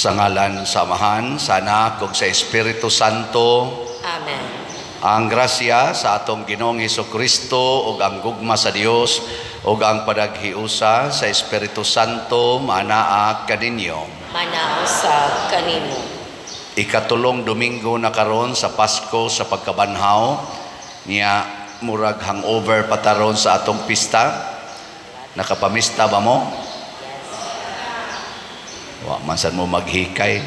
Sa ngalan sa Amahan, sa Anak ug sa Espiritu Santo. Amen. Ang grasya sa atong Ginoong Hesukristo ug ang gugma sa Dios ug ang panaghiusa sa Espiritu Santo manaa kaninyo. Manaa usab kanimo. Ikatulong Domingo na karon sa Pasko sa pagkabanhaw niya, murag hangover pa ta ron sa atong pista. Nakapamista ba mo? Wa man sad mo maghikay.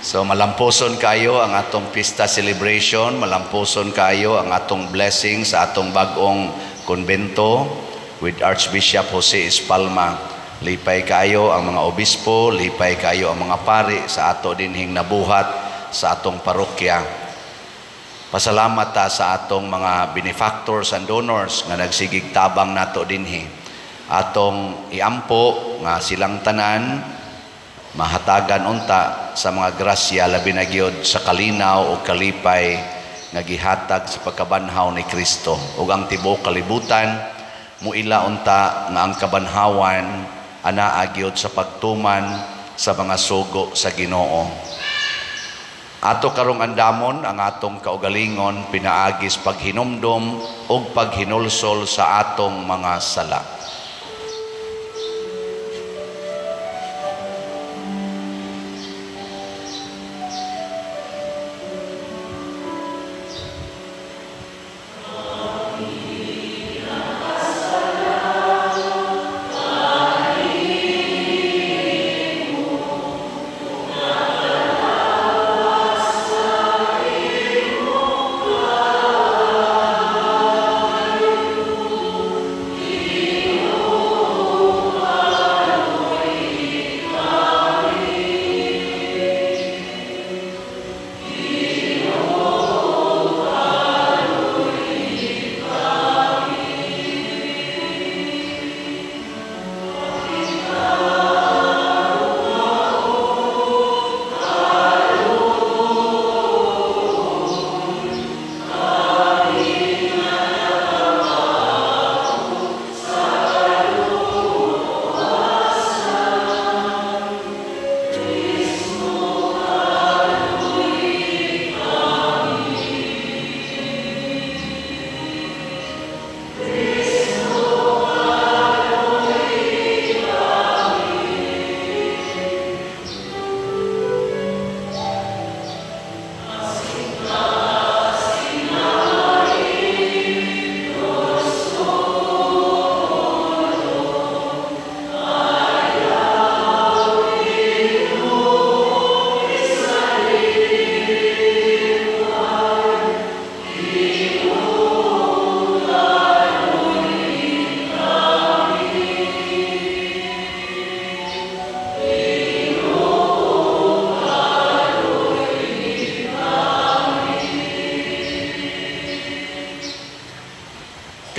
So malampuson kayo ang atong pista celebration, malampuson kayo ang atong blessing sa atong bag-ong konbento with Archbishop Jose Espalma. Lipay kayo ang mga obispo, lipay kayo ang mga pari sa ato dinhing nabuhat sa atong parokya. Pasalamat ta sa atong mga benefactors and donors nga nagsigig tabang nato dinhi. Atong iampo nga silang tanan mahatagan unta sa mga grasya, labi na gyud sa kalinaw o kalipay nga gihatag sa pagkabanhaw ni Kristo. Ug ang tibuok kalibutan muila unta nga ang kabanhawan anaa gyud sa pagtuman sa mga sugo sa Ginoo. Ato karong andamon ang atong kaugalingon pinaagis paghinumdom ug paghinulsol sa atong mga sala.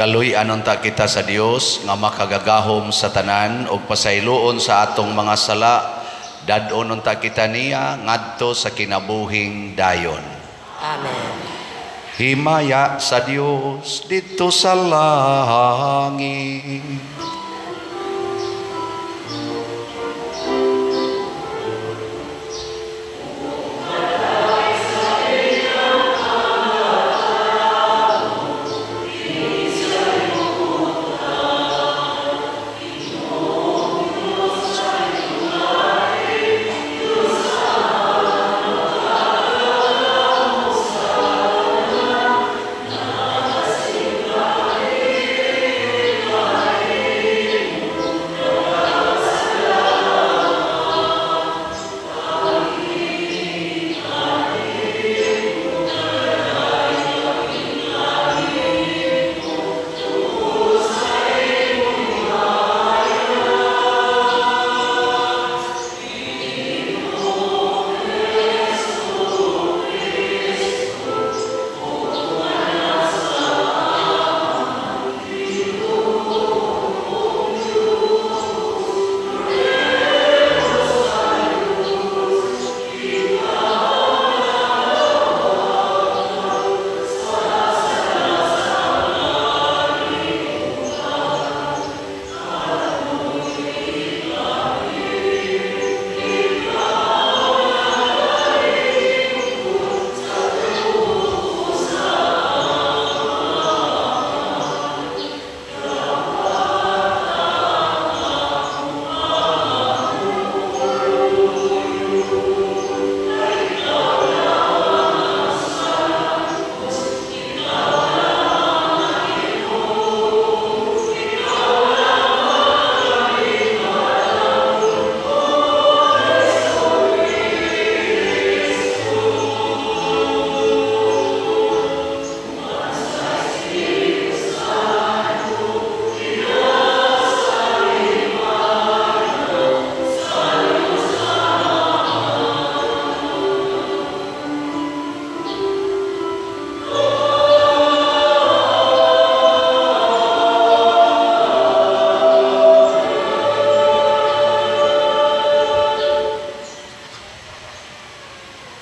Kaluy-anon ta kita sa Dios nga makagagahom sa tanan ug pasayloon sa atong mga sala, dad-on unta kita niya ngadto sa kinabuhing dayon. Amen. Himaya sa Dios didto sa langit.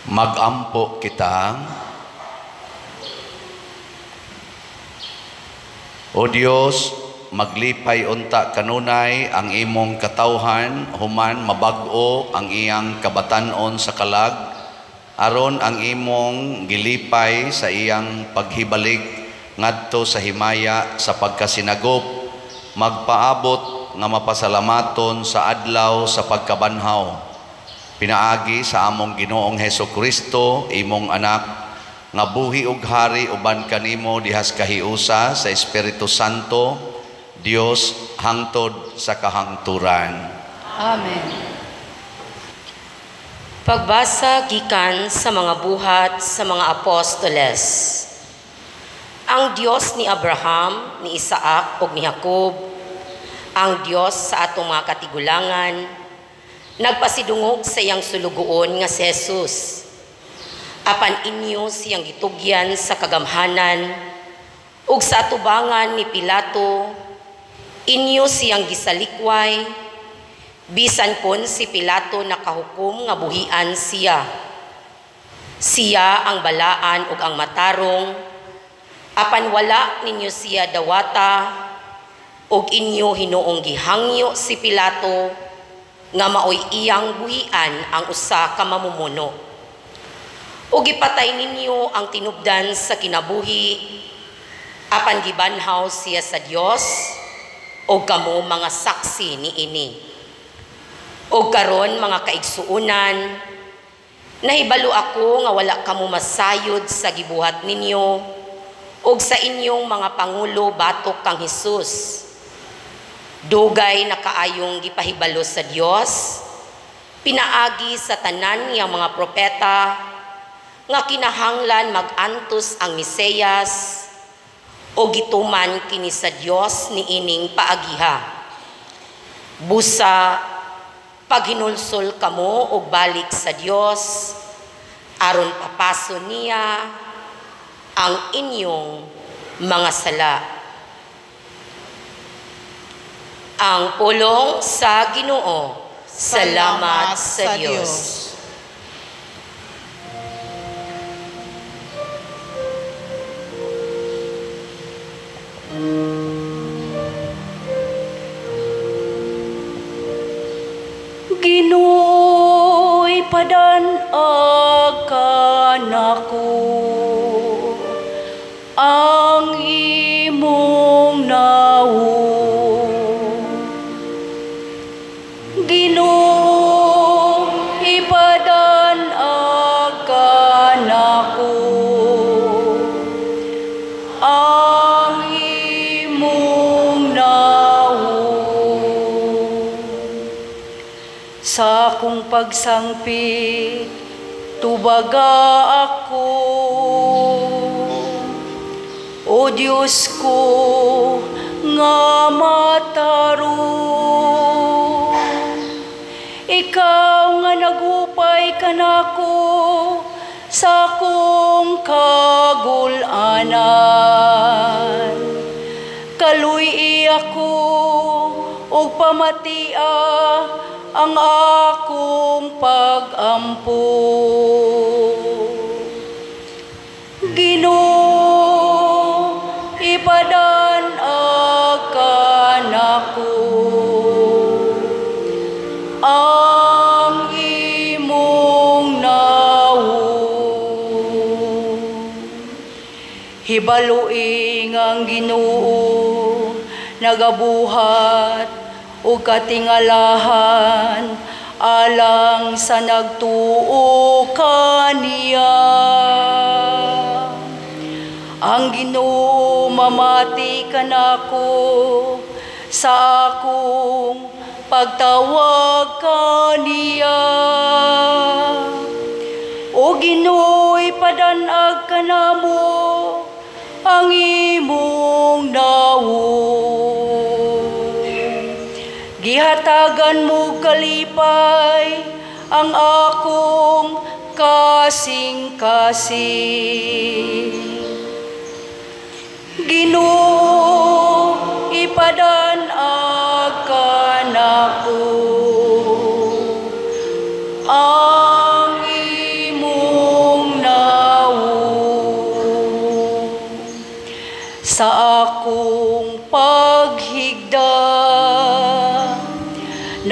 Magampo kita. O Dios, maglipay unta kanunay ang imong katawhan human mabag-o ang iyang kabatan-on sa kalag, aron ang imong gilipay sa iyang paghibalik ngadto sa himaya sa pagkasinagop, magpaabot nga mapasalamaton sa adlaw sa pagkabanhaw. Pinaagi sa among Ginoong Heso Kristo, imong anak, nga buhi ug hari uban kanimo dihas kahiusa sa Espiritu Santo, Dios hangtod sa kahangturan. Amen. Pagbasa gikan sa mga buhat sa mga apostoles. Ang Dios ni Abraham, ni Isaac ug ni Jacob, ang Dios sa atong mga katigulangan, nagpasidungog sa iyang sulugoon nga si Jesus. Apan inyo siyang gitugyan sa kagamhanan ug sa atubangan ni Pilato, inyo siyang gisalikway, bisan kon si Pilato nakahukom nga buhian siya. Siya ang balaan ug ang matarong, apan wala ninyo siya dawata, ug inyo hinuong gihangyo si Pilato nga maoy iyang buhian ang usa ka mamumuno. Ug gipatay ninyo ang tinubdan sa kinabuhi, apan gibanhaw siya sa Dios, ug kamo mga saksi niini. Ug karon mga kaigsuonan, nahibalo ako nga wala kamo masayod sa gibuhat ninyo ug sa inyong mga pangulo batok kang Hesus. Dugay na kaayong gipahibalo sa Dios, pinaagi sa tanan niyang mga propeta nga kinahanglan mag-antos ang Mesiyas o gituman kini sa Dios niining paagiha. Busa paghinulsol kamo og balik sa Dios, aron papaso niya ang inyong mga sala. Ang pulong sa Ginoo. Salamat sa Dios. Ginoo, ipadan-ag kanako ang imong nawong. Ginoo, ipadan-ag kanako ang imong nawong. Sa akong pagsangpit, tubaga ako. O Diyos ko, nga matarong, ikaw nga naghupay kanako sa akong kagulanan. Kaluy-i ako ug pamatia ang akong pag-ampo. Ginoo, ipadan-ag kanako ang imong nawong. Hibaloi nga ang Ginoo nagabuhat ug katingalahan alang sa nagtuo kaniya. Ang Ginoo mamati kanako sa akong pagtawag kaniya. O Ginoo, ipadan-ag kanamo ang imong nawong. Gihatagan mo kalipay ang akong kasing-kasing. Ginoo, ipadan-ag kanako ang imong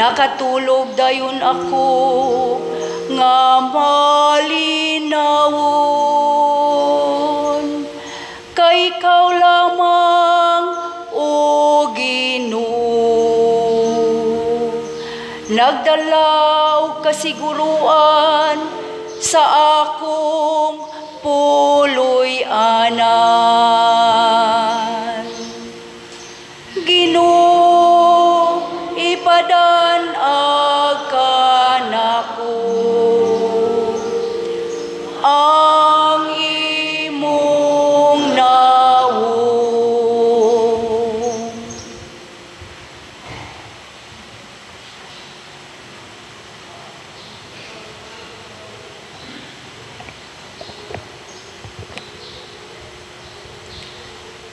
Nakatulog dayon ako nga malinawon, kay ikaw lamang, o Ginoo, nagdala og kasiguruan sa akong puloy-anan. Ginoo, ipadan-ag kanako ang imong nawong.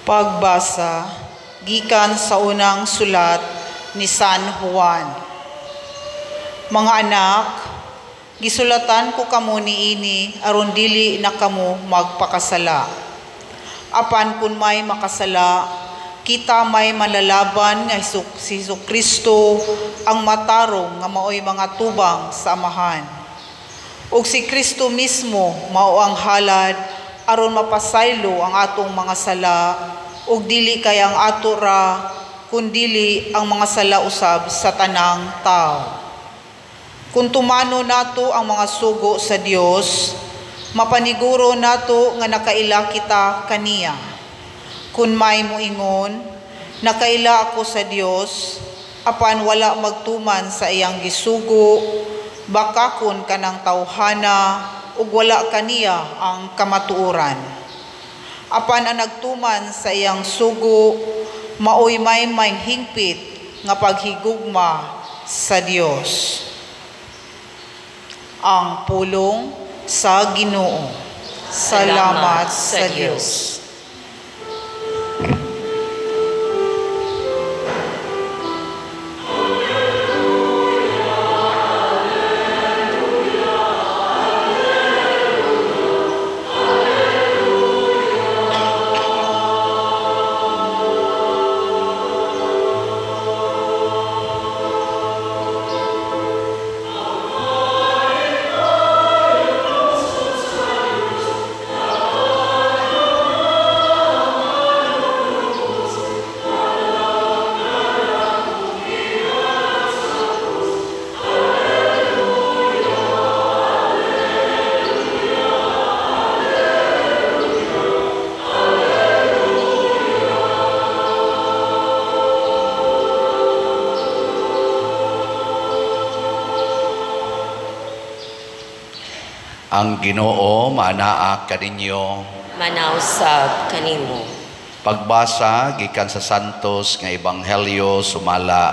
Pagbasa gikan sa unang sulat ni San Juan. Mga anak, gisulatan ko kamo niini aron dili na kamo magpakasala. Apan kun may makasala, kita may malalaban nga si Jesu Kristo ang matarong nga maoy mga tubang sa Amahan. Ug si Kristo mismo mao ang halad aron mapasaylo ang atong mga sala, ug dili kay ang ato ra, kundili ang mga sala usab sa tanang tao. Kung tumano nato ang mga sugo sa Dios, mapaniguro nato nga nakaila kita kaniya. Kung may moingon, nakaila ako sa Dios, apan wala magtuman sa iyang gisugo, bakakon kanang tawhana ug wala kaniya ang kamatuoran. Apan ang nagtuman sa iyang sugo, maoy may hingpit nga paghigugma sa Dios. Ang pulong sa Ginoo. Salamat sa Dios. Ang Ginoo maanaa kaninyo, manausab kanimo. Pagbasa gikan sa Santos nga Ebanghelyo sumala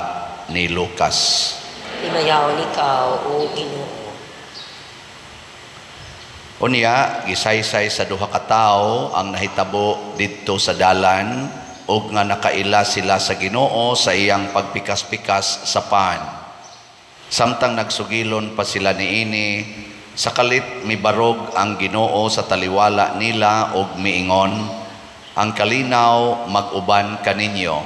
ni Lucas. Himayaon ikaw, o Ginoo. Unya gisaysay sa duha ka tawo ang nahitabo didto sa dalan ug nga nakaila sila sa Ginoo sa iyang pagpikas-pikas sa pan. Samtang nagsugilon pa sila niini, sa kalit mibarog ang Ginoo sa taliwala nila og miingon, ang kalinaw mag-uban kaninyo.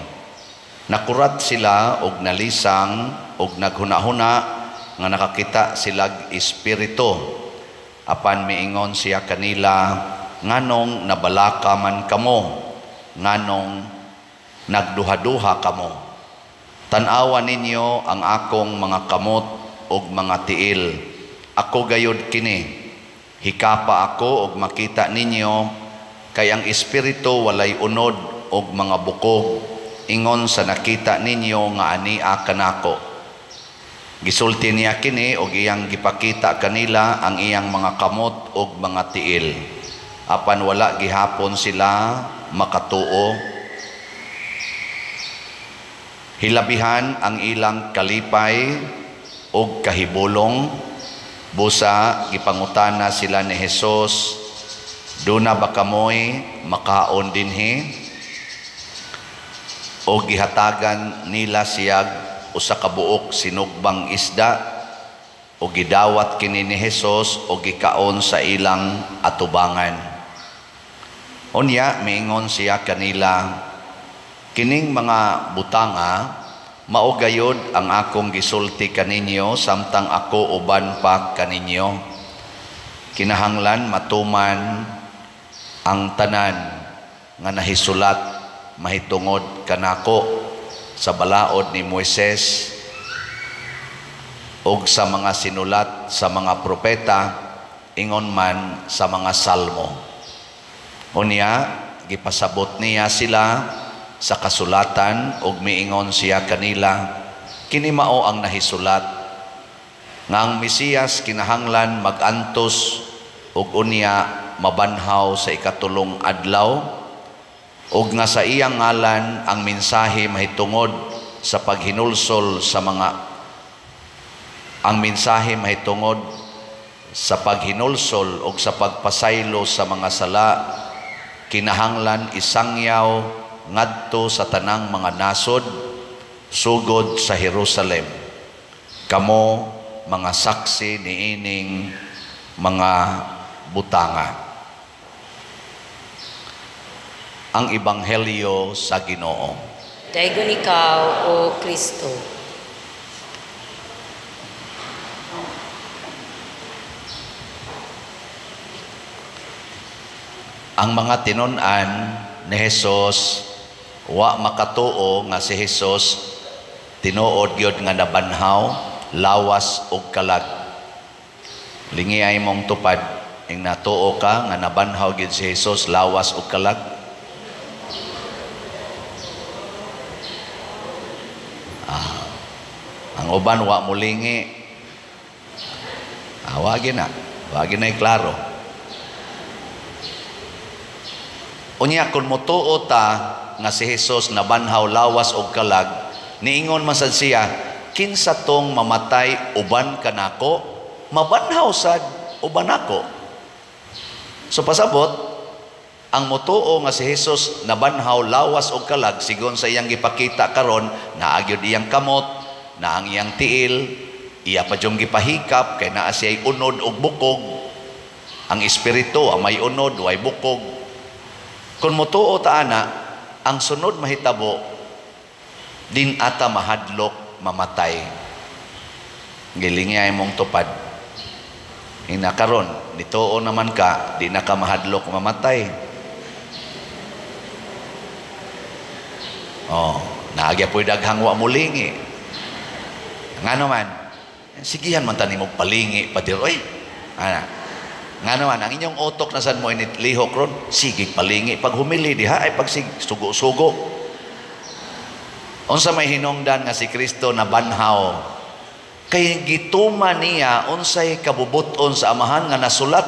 Nakurat sila og nalisang og naghuna-huna nga nakakita silag espiritu. Apan miingon siya kanila, nganong nabalaka man kamo, nganong nagduha-duha kamo. Tan-awa ninyo ang akong mga kamot og mga tiil. Ako gayod kini, hikapa ako og makita ninyo, kay ang espiritu walay unod og mga bukog, ingon sa nakita ninyo nga ania kanako. Gisulti niya kini og iyang gipakita kanila ang iyang mga kamot og mga tiil. Apan wala gihapon sila makatuo. Hilabihan ang ilang kalipay og kahibulong. Busa gipangutana sila ni Jesus, duna ba kamoy makaon dinhi? O gihatagan nila siyag usa ka buok sinugbang isda, o gidawat kini ni Jesus o gikaon sa ilang atubangan. Unya miingon siya kanila, kining mga butanga Mao gayod ang akong gisulti kaninyo samtang ako uban pa kaninyo. Kinahanglan matuman ang tanan nga nahisulat mahitungod kanako sa balaod ni Moises ug sa mga sinulat sa mga propeta, ingon man sa mga salmo. Unya gipasabot niya sila sa kasulatan ug miingon siya kanila, kini mao ang nahisulat nga ang Mesiyas kinahanglan magantos ug unya mabanhaw sa ikatulong adlaw, ug nga sa iyang ngalan ang mensahe mahitungod sa paghinulsol sa mga ang mensahe mahitungod sa paghinulsol ug sa pagpasaylo sa mga sala kinahanglan isangyaw ngadto sa tanang mga nasod sugod sa Jerusalem. Kamo mga saksi niining mga butanga. Ang Ebanghelyo sa Ginoo. Daygon ikaw, O Kristo. Ang mga tinun-an ni Jesus wa makatuo nga si Jesus tinuod gyud nga nabanhaw lawas ug kalag. Lingi ay mong tupad ing natuo ka nga nabanhaw gyud si Jesus lawas ug kalag. Ang uban wa mulingi. Wa gyud na. Wa gyud na klaro. Unya kun motuo ta nga si Jesus nabanhaw lawas og kalag, niingon man sad siya, kinsa tong mamatay uban kanako, mabanhaw sad uban nako. So pasabot, ang motuo nga si Jesus nabanhaw lawas og kalag sigon sa iyang gipakita karon, naa gyud iyang kamot, naa ang iyang tiil, iya pa dyong gipahikap kay naa siya'y unod og bukog. Ang espiritu ang may unod way bukog. Kung motuo ta ana, ang sunod mahitabo din ata mahadlok mamatay. Gilingi ay mong tupad. Ina karon, nituo naman ka, di na ka mahadlok mamatay. Oh, naagya po'y daghang wa mulingi. Ngano man, sigihan man tani mo palingi pa dir. Oy, ana. Ngano man, ang inyong utok na san mo init lihok ron, sige palingi pag humili diha ay pag sugo-sugo. Unsa may hinungdan nga si Kristo nabanhaw, kay gituma niya unsay kabubuton sa amahan nga nasulat.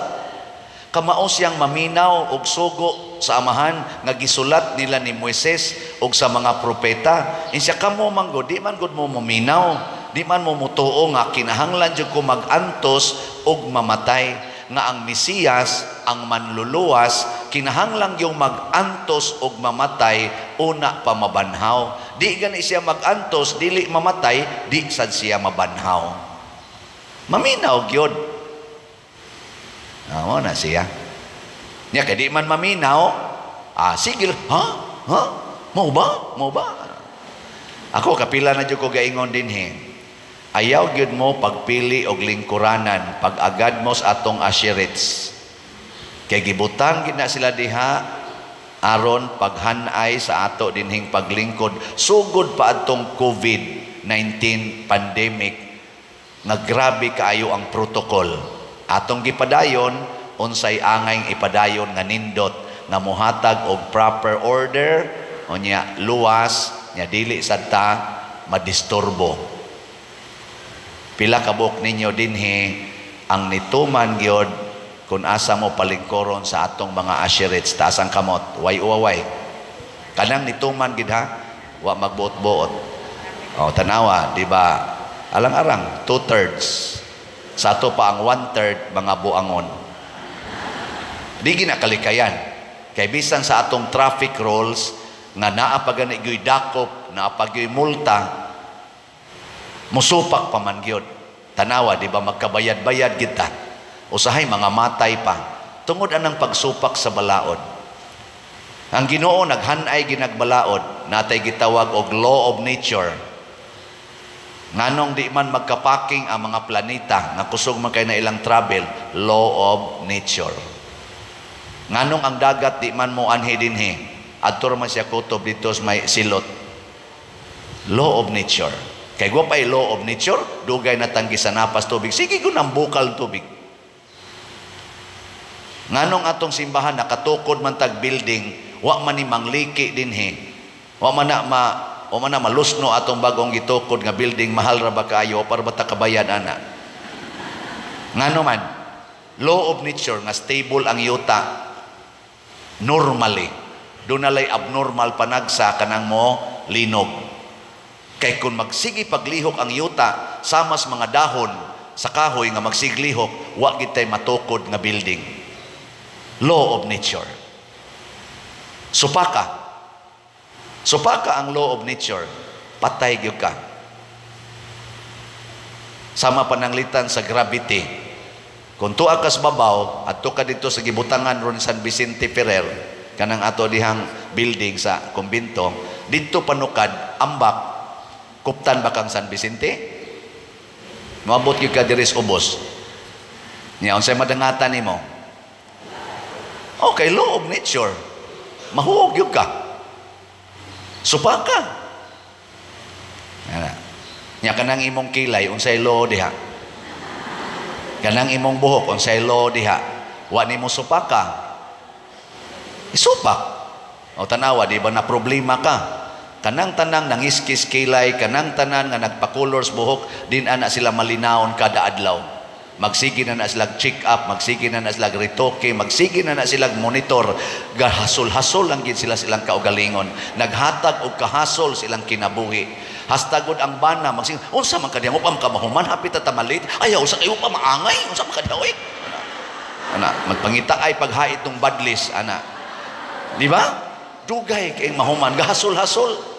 Kamao siyang maminaw og sugo sa amahan nga gisulat nila ni Moises og sa mga propeta. Insya kamo man gud, di man gud mo maminaw, di man mo mutuo nga kinahanglan jud ko magantos og mamatay, nga ang Mesiyas, ang manluluwas, kinahanglan yung magantos og mamatay una pa mabanhaw. Di gani siya magantos, dili mamatay, di sad siya mabanhaw. Maminaw gyud. Amo na siya. Nya kay di man maminaw, sige, ha? Ha? Mao ba? Mao ba? Ako kapila na jud ko gaingon dinhi. Ayaw gyud mo pagpili og lingkuranan pag agad mo sa atong asherits. Kay gibutang gid na sila diha aron paghanay sa ato dinhing paglingkod sugod pa adtong COVID-19 pandemic nga grabe kaayo ang protocol. Atong gipadayon unsay angay ipadayon nga nindot nga mohatag og proper order unya luwas nya dili sad ta madisturbo. Pila ka buok ninyo dinhi ang nituman gyud kung asa mo palingkoron sa atong mga asherits, taas ang kamot, way uwaway. Kanang nituman gid ha, wa magbuot-buot. O tanawa, di ba? Alang-arang 2/3. Sa ato pa ang 1/3 mga buangon. Di ginakalikayan. Kay bisan sa atong traffic rules nga naa pa gani gyud dakop, naa pa gyud multa, musupak pa man gyud. Tanawa, di ba magkabayad-bayad kita? Usahay mga matay pa. Tungod anang pagsupak sa balaod. Ang Ginoo naghanay ginagbalaod, natay gitawag og law of nature. Nganong di man magkapaking ang mga planeta nga kusog man kay na ilang travel? Law of nature. Nganong ang dagat di man mo anhi dinhi? Adto man siya kutob dito sa may silot. Law of nature. Kay wa pay law of nature, dugay na tanggi sa napas tubig. Sige ko nang bukal tubig. Nganong atong simbahan nakatukod man tag building, wa man ni mangliki dinhi. Wa man na malusno atong bagong gitukod nga building, mahal ra ba kaayo para ba ta kabayad ana? Ngano man, law of nature nga stable ang yuta normally. Doon nalay abnormal panagsa kanang mo linog. Kay kung magsige paglihok ang yuta samas mga dahon sa kahoy nga magsiglihok, wa gid tay matukod nga building. Law of nature. Supaka. Supaka ang law of nature. Patay gyud ka. Sama pananglitan sa gravity. Kung tuwa ka sa babaw, adto ka dito sa gibutangan ron San Vicente Ferrer, kanang ato dihang building sa kumbento, didto panukad, ambak, kuptan ba kang San Vicente? Moabot gyud ka diri sa ubos. Nya unsay madangatan nimo? Okay, law of nature. Mahuog gyud ka. Supaka. Ana. Nya kanang imong kilay unsay law diha? Kanang imong buhok unsay law diha? Wa nimo supaka. Isupak. O tanawa, di ba na problema ka? Kanang tanang nangiskis kilay, kanang tanan nga nagpakulor sa buhok, din ana sila malinawon kada adlaw. Magsige na na sila check up, magsige na na sila retoke, magsige na na sila monitor. Gahasol-hasol lang gid sila silang kaugalingon. Naghatag og kahasol silang kinabuhi. Hastagod ang bana, magsige, unsa man kadiya, upam ka mahuman, hapit ta tamalit, ayaw, sa kayo pa maangay, unsa man kadiya, oy. Ana, magpangita ay paghait ng badlis, ana. Di ba? Dugay kay mahuman, gahasol-hasol.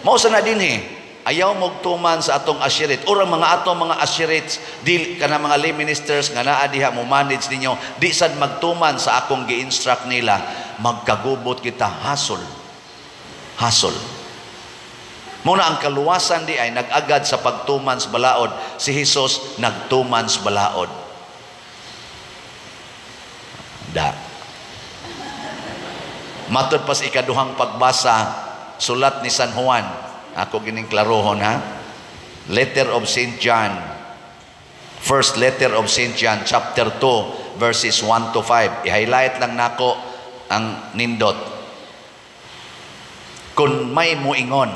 Mao sa na dinhi. Ayaw mogtuman sa atong ashirit. Or ang mga atong mga ashirits, di kana mga lay ministers nga naa diha mo manage ninyo, di sad magtuman sa akong gi-instruct nila, magkagubot kita hasol. Hasol. Muna ang kaluwasan di ay nag-agad sa pagtuman sa balaod. Si Hesus nagtuman sa balaod. Da. Matod pa sa ikaduhang pagbasa, sulat ni San Juan. Ako gining klarohon ha. Letter of St. John. First letter of St. John, chapter 2, verses 1 to 5. I-highlight lang nako ang nindot. Kung may muingon,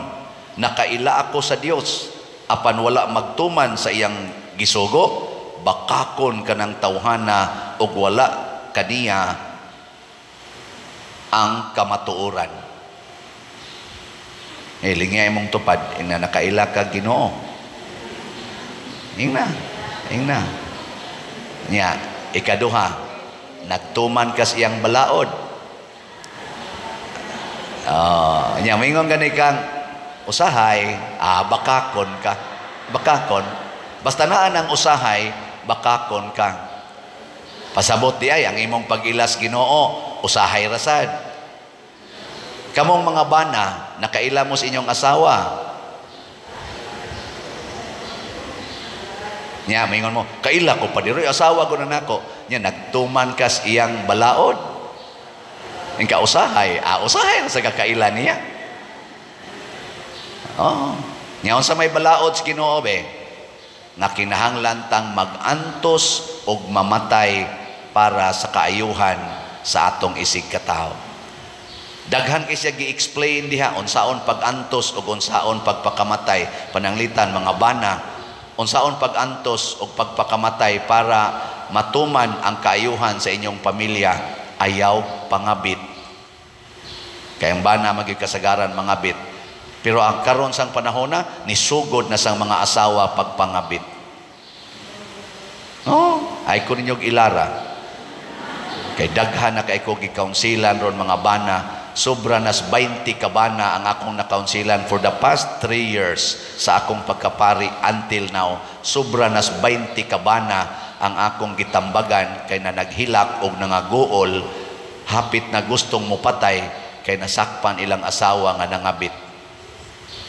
nakaila ako sa Dios, apan wala magtuman sa iyang gisugo, bakakon kanang tawhana ug wala kaniya ang kamatuoran. Eh, lingay mong tupad, ina nakaila ka Ginoo. Ingna, ingna. Nya, ikaduha, nagtuman kas iyang balaod. Nya mingon gani kang usahay, bakakon ka. Bakakon. Basta naan ang usahay, bakakon ka. Pasabot di ay ang imong pag-ilas Ginoo, usahay rasad. Kamong mga bana, nakaila mo sa inyong asawa. Nya, maingon mo, kaila ko pa diri, asawa ko na nako. Nya, nagtuman kas iyang balaod. Ang kausahay, usahay na sa kakaila niya. Oh. Nya, unsa may balaod sa Ginoo be? Nga kinahanglan tang mag-antos og mamatay para sa kaayuhan sa atong isig katawo. Daghan kay siya gi-explain diha unsaon pag-antos ug unsaon pagpakamatay, pananglitan mga bana, unsaon pag-antos ug pagpakamatay para matuman ang kaayuhan sa inyong pamilya. Ayaw pangabit. Kay ang bana magyud kasagaran mangabit. Pero ang karon sang panahona nisugod na sang mga asawa pagpangabit. Oh, ay ko ninyog ilara. Kay daghan na kay ko gi-counselan ron mga bana. Sobra nas 20 kabana ang akong nakaunsilan for the past 3 years sa akong pagkapari until now. Sobra nas 20 kabana ang akong gitambagan kay na naghilak og nangaguol, hapit na gustong mupatay kay nasakpan ilang asawa nga nangabit.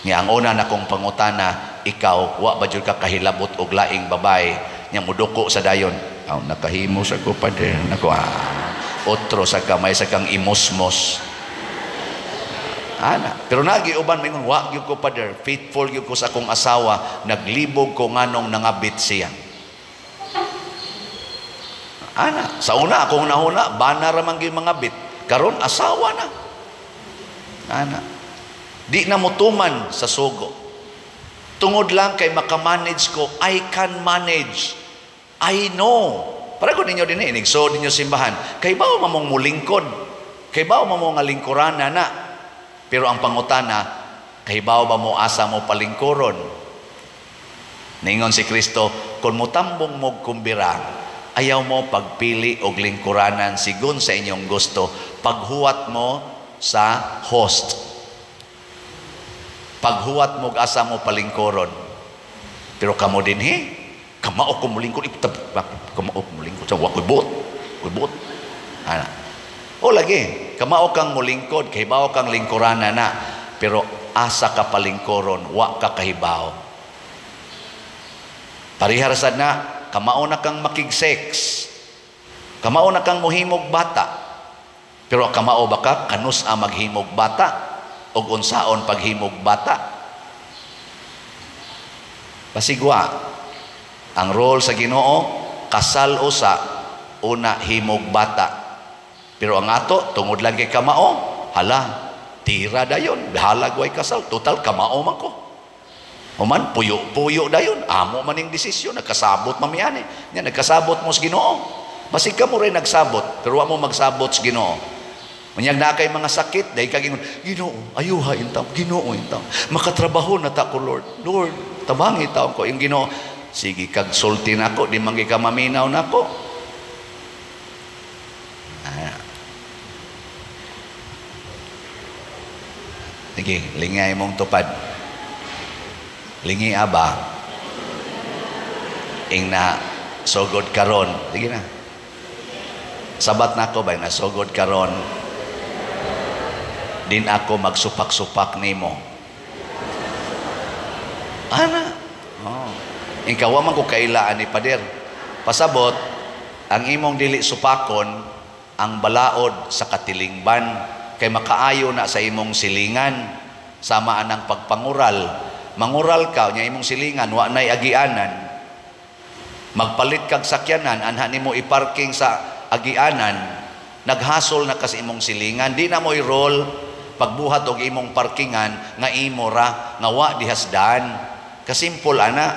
Nga ang una nakong pangutana, Ikaw wa ba jud ka kahilabot og laing babae nya muduko sa dayon. Aw, nakahimo sa ko pader nako. Otro sa kamay sa kang imosmos ana. Pero nagi uban mingon wa gyud ko pader, faithful gyud ko sa akong asawa, naglibog ko nganong nangabit siya. Ana, sa una akong nahuna bana ra man gyud mangabit, karon asawa na. Ana, di na motuman sa sugo. Tungod lang kay makamanage ko, I can manage. I know. Para ko ninyo din inigsood ninyo simbahan. Kay bao mamong mulingkod. Kay bao mamong nga lingkurana na. Pero ang pangutana, kay bao ba mo asa mo palingkuron? Ningon si Kristo, kung mutambong mo kumbira, ayaw mo pagpili og lingkuranan sigon sa inyong gusto, paghuwat mo sa host. Paghuwat mo asa mo palingkuron. Pero kamo dinhi, kamao ko mulingkod, kamao ko mulingkod, sa wa koy buot, koy buot. Ana. O lagi, kamao kang mulingkod, kahibaw kang lingkurana na, pero asa ka palingkuron, wa ka kahibaw. Parihar sad na, kamao na kang makig-sex, kamao na kang muhimog bata, pero kamao ba ka kanus a maghimog bata og unsaon paghimog bata? Pasigwa ang role sa Ginoo, kasal usa una himog bata. Pero ang ato tungod lang kay kamao, hala tira dayon, bahalag way kasal, total kamao man ko. Human puyo-puyo dayon, amo man ning desisyon, nagkasabot mamiani. Nya nagkasabot mo sa Ginoo. Basig ka mo rin nagsabot, pero wa mo magsabot sa Ginoo. Unyag na kay mga sakit, dahil kag ingon, Ginoo, ayuha intaw, Ginoo intaw. Makatrabaho na ta ko, Lord. Lord, tabangi taon ko. Yung Ginoo, sige kag sulti nako, di man ka maminaw nako. Sige, lingay mong tupad. Lingi aba. Ing na sugod karon. Sige na. Sabat nako ba na sugod karon. Din ako magsupak-supak nimo. Ana. Oh. Ikaw man ko kailaan ni pader. Pasabot ang imong dili supakon ang balaod sa katilingban kay makaayo na sa imong silingan sama anang pagpangural. Mangural ka nya imong silingan wa nay agianan. Magpalit kag sakyanan anha nimo iparking sa agianan, naghasol na kas imong silingan, di na mo i-roll pagbuhat og imong parkingan nga imo ra nga wa dihasdan. Kasimple ana.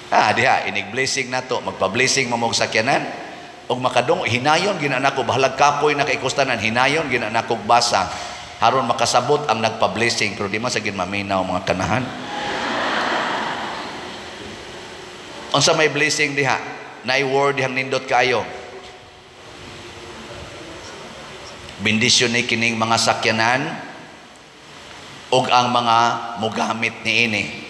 Diha inig blessing nato, magpa-blessing mo og sakyanan og makadung hinayon gina nako bahalag kapoy na kaikustanan, hinayon gina nako basa haron makasabot ang nagpa-blessing, pero di man sa gin maminaw mga kanahan. Unsa may blessing diha? Naay word dihang nindot kaayo. Bendisyon ni kining mga sakyanan ug ang mga mogamit niini.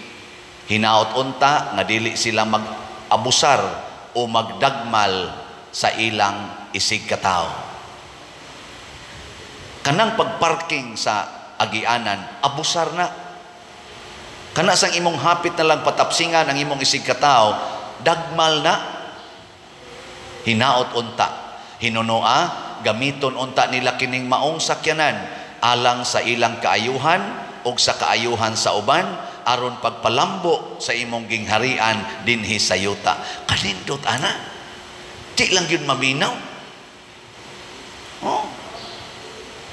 Hinaot unta nga dili sila mag-abusar o magdagmal sa ilang isig katao. Kanang pagparking sa agianan, abusar na. Kana sang imong hapit na lang patapsingan ang imong isig katao, dagmal na. Hinaot unta, hinunoa, gamiton unta nila kining maong sakyanan alang sa ilang kaayuhan og sa kaayuhan sa uban aron pagpalambo sa imong gingharian dinhi sa yuta. Kanindot ana. Di lang gyud maminaw. Oh.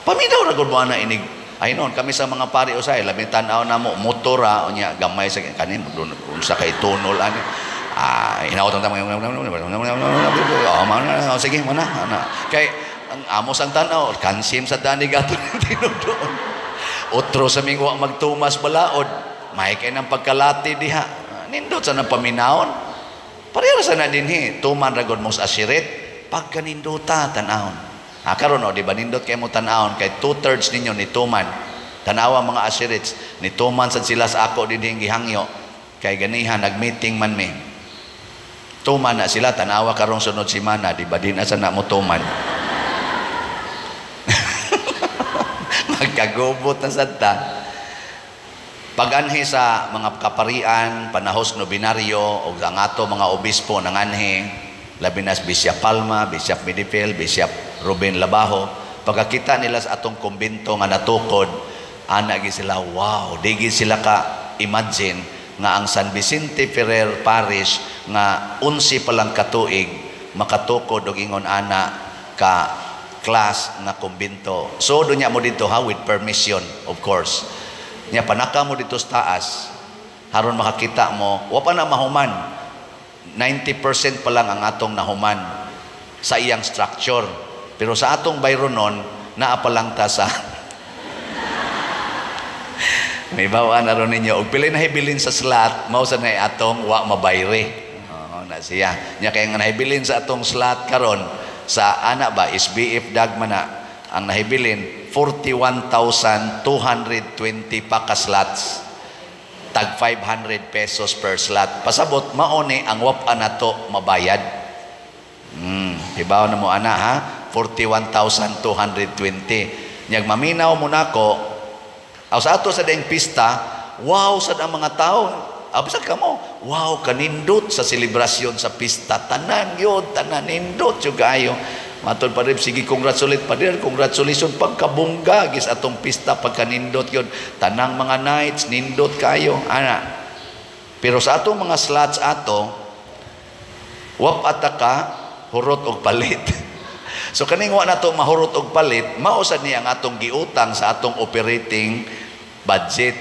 Paminaw ra gud mo ana inig. Ay noon kami sa mga pari usay labi tan-aw namo motora unya gamay sa kanin unsa kay tunol ani. Hinaot ang tamang oh, sige mo na ana. Kay ang amos ang tan-aw kansim sa dani gato tinudoon. Otro sa ming wa magtumas balaod, may kay nang pagkalati diha. Nindot sa nang paminawon. Pareha sa na dinhi, tuman ra gud mo sa asirit pagkanindota tan-awon. Karon o, di ba nindot kay mo tan-awon kay 2/3 ninyo ni tuman. Tan-awa mga asirits, ni tuman sad sila sa ako dinhi gihangyo. Kay ganihan nagmeeting man mi. Tuman na sila, tan-awa karong sunod semana, di ba din asa na mo tuman. Magkagubot na sad ta. Paganhi sa mga kaparian, panahos nobinaryo, o ang ato mga obispo nanganhi, labi na Bishop Palma, Bishop Midifel, Bishop Ruben Labajo, pagkakita nila sa atong kumbento nga natukod, ana gi sila, wow, di gi sila ka imagine nga ang San Vicente Ferrer Parish nga 11 pa lang katuig makatukod og ingon ana ka class nga kumbento. So dunya mo dito ha, with permission of course. Nya panaka mo dito sa taas haron makakita mo, wa pa na mahuman. 90% pa lang ang atong nahuman sa iyang structure. Pero sa atong bayronon, naa pa lang ta sa may bawaan na ron ninyo. Og pila nahibilin sa slot, mao sa na atong wa mabayre. Oo, na siya. Nya kaya nga nahibilin sa atong slot karon sa ana ba SBF Dagma na ang nahibilin 41,220 pa ka slots. Tag 500 pesos per slot. Pasabot mao ni ang wap nato mabayad. Hibaw na mo ana ha, 41,220. Nyag maminaw mo nako, aw sa ato sa daing pista, wow sad ang mga tao. Aw bisag kamo, wow kanindot sa selebrasyon sa pista, tanan yun, tanan nindot jud kaayo. Matod pa rin, sige congratulate pa rin, congratulations pagkabungga gis atong pista pagkanindot yun. Tanang mga nights nindot kayo, ana. Pero sa atong mga slots ato, wap ataka hurot og palit. So kaning wa nato mahurot og palit, mao sad ni ang atong giutang sa atong operating budget,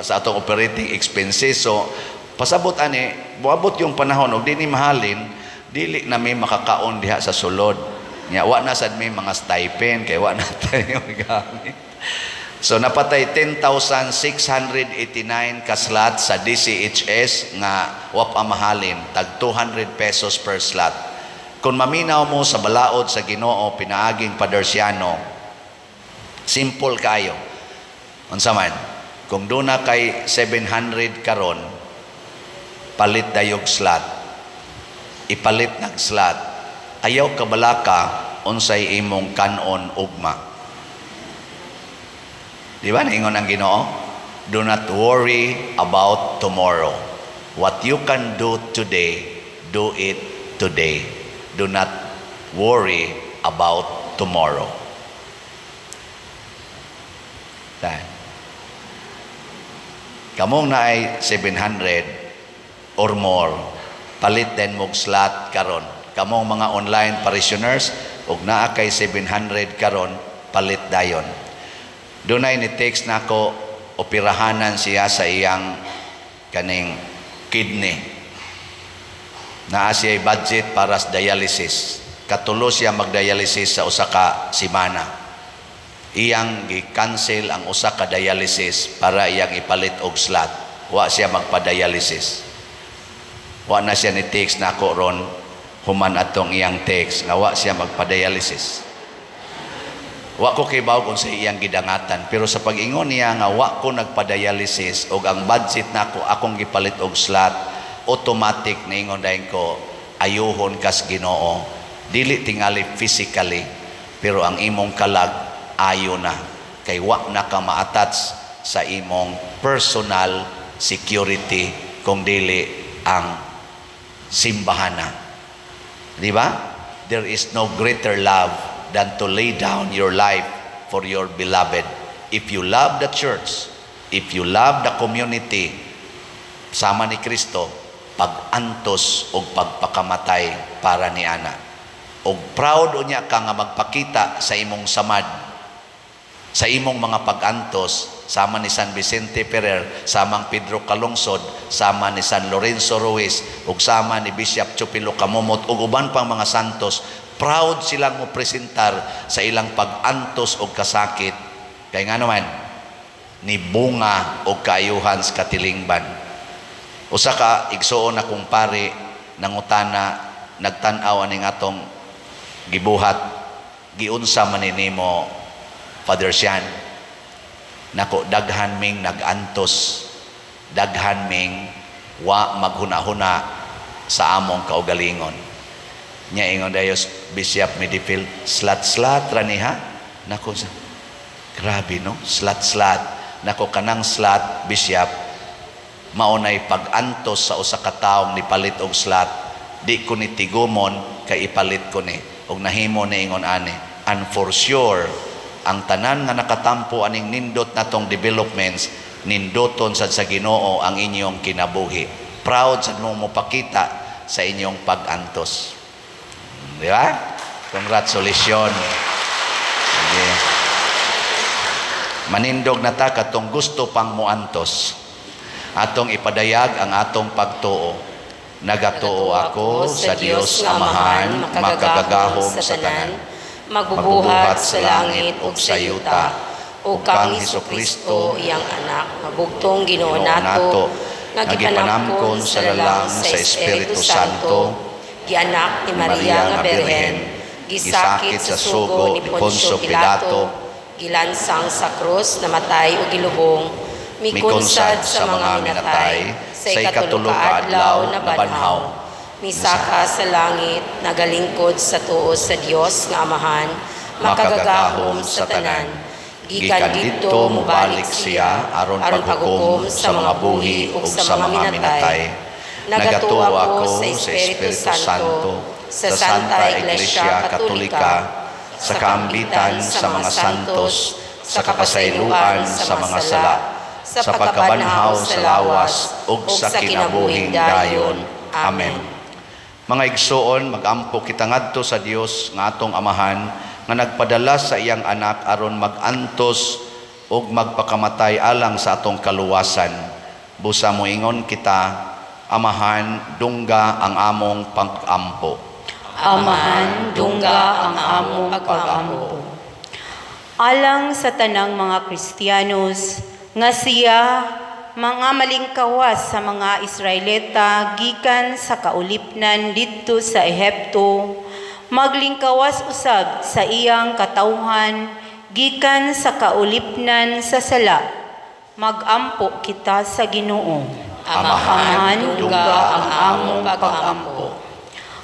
sa atong operating expenses. So pasabot ani, moabot yung panahon og di ni mahalin, dili na may makakaon diha sa sulod. Nya wa na sad may mga stipend kay wa na tayo gamit. So napatay 10,689 ka slot sa DCHS nga wa pa mahalin, tag 200 pesos per slot. Kung maminaw mo sa balaod sa Ginoo pinaaging Padersiano, simple kayo. Unsa man, kung duna kay 700 karon, palit dayog slot. Ipalit nag slot. Ayaw kabalaka unsay imong kanon ugma. Di ba naingon ang Ginoo? Do not worry about tomorrow. What you can do today, do it today. Do not worry about tomorrow. Tayo. Kamong naay 700 or more, palit din mog slot karon. Kamong mga online parishioners, ug naa kay 700 karon, palit dayon. Dunay ni text nako, operahanan siya sa iyang kaning kidney. Naa siya budget para sa dialysis. Katulo siya magdialysis sa usa ka semana. Iyang gi-cancel ang usa ka dialysis para iyang ipalit og slot. Wa siya magpa-dialysis. Wa na siya ni text nako ron human atong iyang text nga wa siya magpa-dialysis. Wa ko kibaw kung sa iyang gidangatan, pero sa pag-ingon niya nga wa ko nagpa-dialysis og ang budget nako akong gipalit og slot, automatic niingon dayon ko, ayuhon kas Ginoo. Dili tingali physically, pero ang imong kalag ayo na kay wa na ka ma-attach sa imong personal security kung dili ang simbahan na. Di ba? There is no greater love than to lay down your life for your beloved. If you love the church, if you love the community, sama ni Kristo, pag-antos o pagpakamatay para ni ana. Og proud unya ka nga magpakita sa imong samad, sa imong mga pag-antos, sama ni San Vicente Ferrer, samang Pedro Calungsod, sama ni San Lorenzo Ruiz, ug sama ni Bishop Chupilo Camomot, ug uban pang mga santos, proud silang mo presentar sa ilang pag-antos og kasakit. Kay nga naman, ni bunga og kaayuhan sa katilingban. Usa ka igsuon akong pare nangutana, nagtan-aw aning atong gibuhat, giunsa man nimo Father Sean? Nako, daghan ming nag-antos, daghan ming wa maghuna-huna sa among kaugalingon. Nya ingon dayos Bishop Midfield, slat-slat ra ni ha. Nako, sa grabe no, slat-slat. Nako, kanang slot, Bishop, maunay pag-antos sa usa ka tawo nipalit og slot. Di ko ni tigumon kay ipalit ko ni og nahimo ni ingon ani. And for sure, ang tanan nga nakatampo aning nindot natong developments, nindoton sad sa Ginoo ang inyong kinabuhi. Proud sad mo mopakita sa inyong pag-antos, di ba? Congratulations. Sige. Manindog na ta katong gusto pang muantos. Atong ipadayag ang atong pagtuo. Nagatuo ako sa Dios Amahan, makagagahom sa tanan, magbubuhat sa langit ug sa yuta, ug kang Hesukristo, iyang anak, nga bugtong Ginoo nato, nga gipanamkon sa lalang sa Espiritu Santo, gianak ni Maria nga Birhen, gisakit sa sugo ni Poncio Pilato, gilansang sa krus, namatay ug gilubong, mikunsad sa mga minatay, sa ikatulo ka adlaw nabanhaw, misaka sa langit, nagalingkod sa tuo sa Dios nga Amahan, makagagahom sa tanan. Gikan didto mobalik siya aron paghukom sa mga buhi ug sa mga minatay. Nagatuo ako sa Espiritu Santo, sa Santa Iglesia Katolika, sa kaambitan sa mga santos, sa kapasayloan sa mga sala, sa pagkabanhaw sa lawas ug sa kinabuhing dayon. Amen. Mga igsoon, magampo kita ngadto sa Dios nga atong Amahan, nga nagpadala sa iyang anak aron mag-antos ug magpakamatay alang sa atong kaluwasan. Busa moingon kita, Amahan, dungga ang among pag-ampo. Amahan, dungga ang among pag-ampo. Alang sa tanang mga Kristiyanos, nga siya mga malingkawas sa mga Israelita gikan sa kaulipnan didto sa Ehipto, maglingkawas usab sa iyang katawhan gikan sa kaulipnan sa sala. Magampo kita sa Ginoo. Amahan, dungga ang among pag-ampo.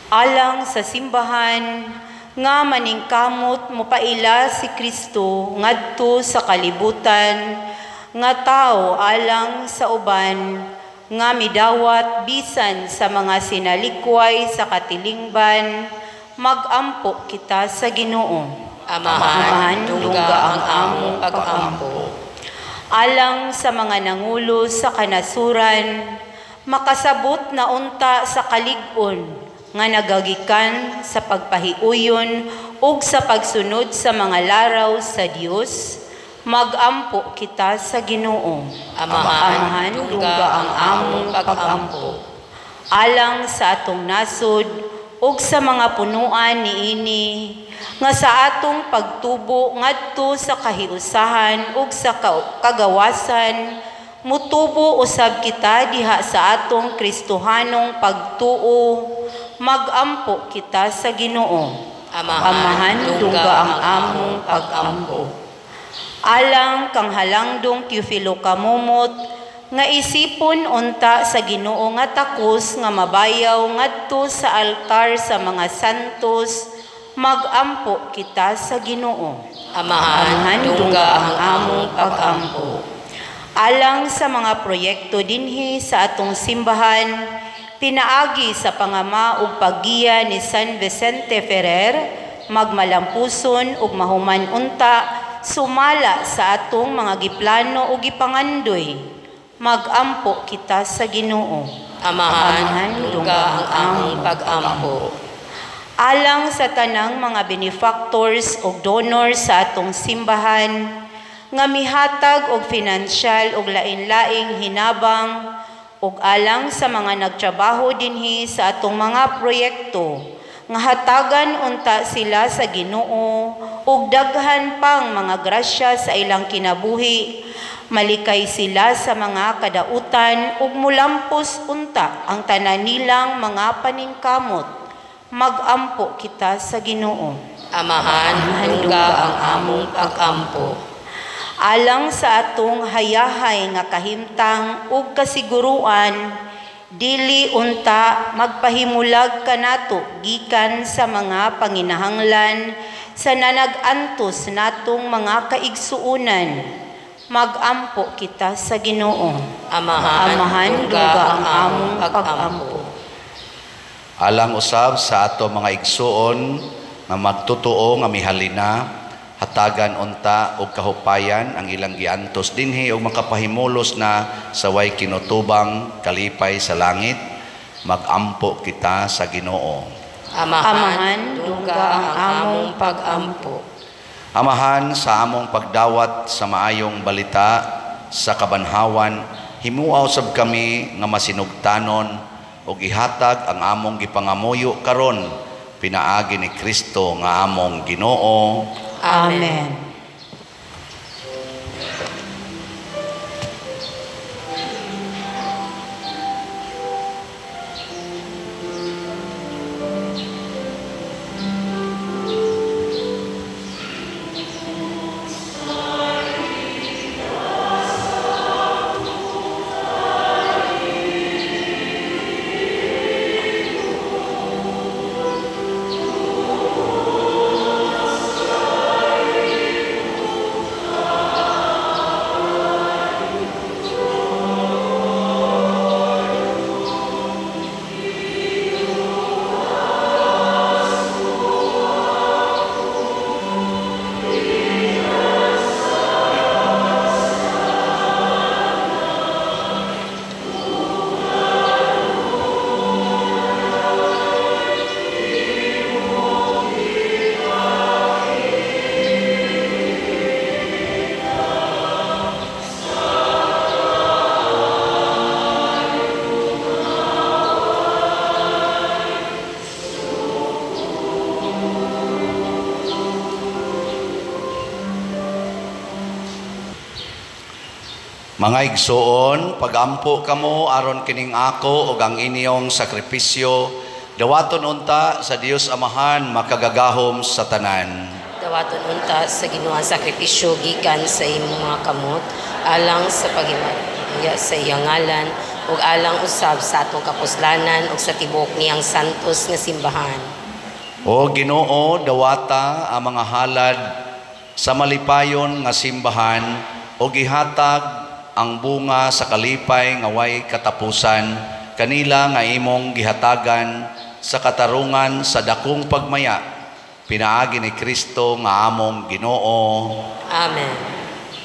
Alang sa simbahan nga maningkamot mopaila si Kristo ngadto sa kalibutan nga tao alang sa uban nga midawat bisan sa mga sinalikway sa katilingban, magampo kita sa Ginoo. Amahan, dungga ang among pag-ampo. Alang sa mga nangulo sa kanasuran, makasabot na unta sa kalig-on nga nagagikan sa pagpahiuyon ug sa pagsunod sa mga laraw sa Dios, magampo kita sa Ginoo. Amahan, dungga ang among pag-ampo. Alang sa atong nasod ug sa mga punuan niini, nga sa atong pagtubo ngadto sa kahiusahan ug sa kagawasan, mutubo usab kita diha sa atong Kristohanong pagtuo, magampo kita sa Ginoo. Amahan, dungga ang among pag-ampo. Alang kang halangdong Teofilo Camomot, nga isipon unta sa Ginoo nga takos nga mabayaw ngadto sa altar sa mga santos, magampo kita sa Ginoo. Amahan, dungga ang among pag-ampo. Alang sa mga proyekto dinhi sa atong simbahan, pinaagi sa pangama ug paggiya ni San Vicente Ferrer, magmalampuson ug mahuman unta sumala sa atong mga giplano ug gipangandoy, magampo kita sa Ginoo. Amahan, dungga ang among pag-ampo. Alang sa tanang mga benefactors ug donors sa atong simbahan, nga mihatag og finansyal ug lain-laing hinabang, ug alang sa mga nagtrabaho dinhi sa atong mga proyekto, nga hatagan unta sila sa Ginoo ug daghan pang mga grasya sa ilang kinabuhi, malikay sila sa mga kadautan ug mulampos unta ang tanan nilang mga paningkamot, magampo kita sa Ginoo. Amahan, dungga ang among pag-ampo. Alang sa atong hayahay nga kahimtang ug kasiguruan, dili unta magpahimulag kanato gikan sa mga panginahanglan sa nanag-antos natong mga kaigsuonan, Magampo kita sa Ginoo. Amahan, Amahan, dungga dungga ang among pagampo. Alang usab sa ato mga igsuon nga magtotoo nga mihalina, hatagan unta og kahupayan ang ilang giantos dinhi og makapahimulos na sa way kinutubang kalipay sa langit. Magampo kita sa Ginoo. Amahan, dungga ang among pagampo. Amahan, sa among pagdawat sa maayong balita sa kabanhawan, himuaw sab kami nga masinugtanon og ihatag ang among gipangamuyo karon pinaagi ni Kristo nga among Ginoo. Amen. Mga igsoon, pagampo kamo aron kining ako ug ang inyong sakripisyo, dawaton unta sa Dios Amahan makagagahom sa tanan. Dawaton unta sa Ginoo ang sakripisyo gikan sa imong mga kamot alang sa paghimaya sa iyang ngalan ug alang usab sa atong kapuslanan ug sa tibuok niyang santos nga simbahan. O Ginoo, dawata ang mga halad sa malipayon nga simbahan ug ihatag ang bunga sa kalipay nga way katapusan kanila nga imong gihatagan sa katarungan sa dakong pagmaya pinaagi ni Kristo nga among Ginoo. Amen.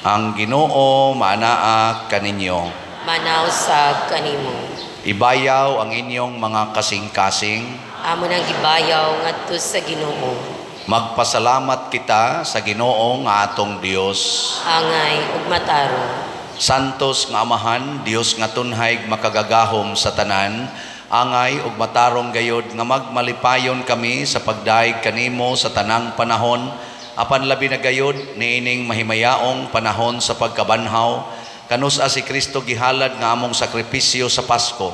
Ang Ginoo maanaa kaninyo. Manaw sa kanimo. Ibayaw ang inyong mga kasing-kasing. Amo nang gibayaw ngadto sa Ginoo. Magpasalamat kita sa Ginoo nga atong Dios. Angay ug matarong. Santos nga Amahan, Dios nga tunhay makagagahom sa tanan, angay ug matarong gayod nga magmalipayon kami sa pagdayeg kanimo sa tanang panahon, apan labi na gayod niining mahimayaong panahon sa pagkabanhaw, kanus-a si Kristo gihalad nga among sakripisyo sa Pasko.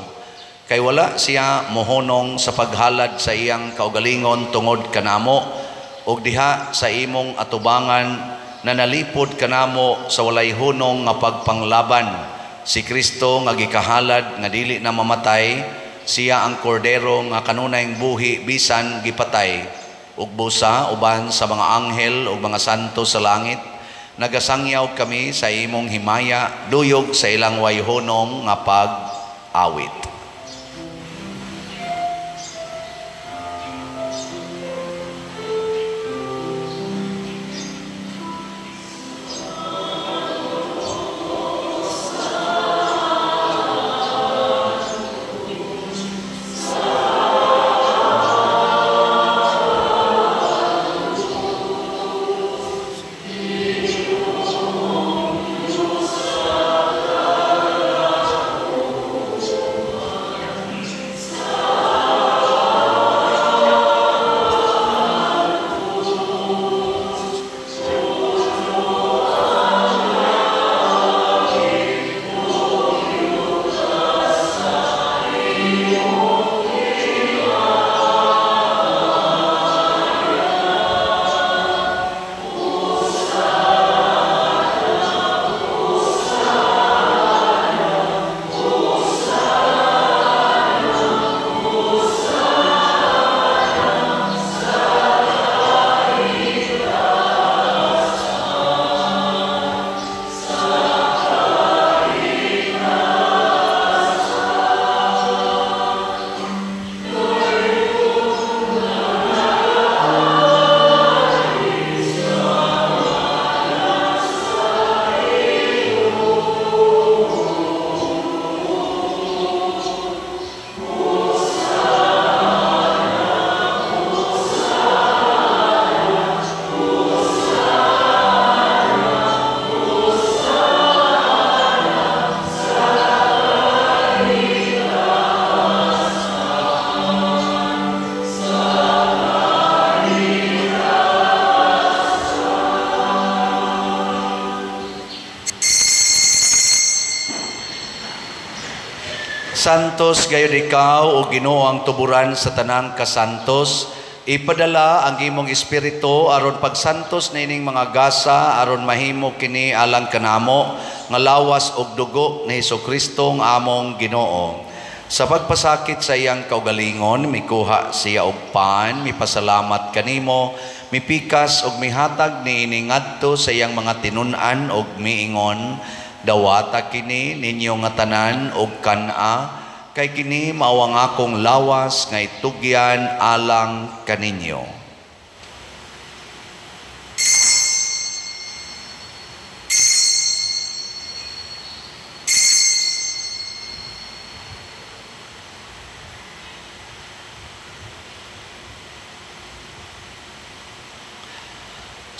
Kay wala siya mohonong sa paghalad sa iyang kaugalingon tungod kanamo, ug diha sa imong atubangan na nalipod kanamo sa walay hunong nga pagpanglaban. Si Kristo nga gikahalad nga dili na mamatay, siya ang kordero nga kanunayng buhi bisan gipatay. Ug busa uban sa mga anghel ug mga santo sa langit, nagasangyaw kami sa imong himaya, duyog sa ilang way hunong nga pag-awit. Santos gayud ikaw o Ginoo ang tuburan sa tanang kasantos. Ipadala ang imong espiritu aron pagsantos niining mga gasa aron mahimo kini alang kanamo nga lawas ug dugo ni Hesukristo nga among Ginoo. Sa pagpasakit sa iyang kaugalingon, mikuha siya og pan, mipasalamat kanimo, mipikas ug mihatag niini ngadto sa iyang mga tinun-an ug miingon, dawata kini ninyo nga tanan og kan-a, kay kini mao ang akong lawas nga itugyan alang kaninyo.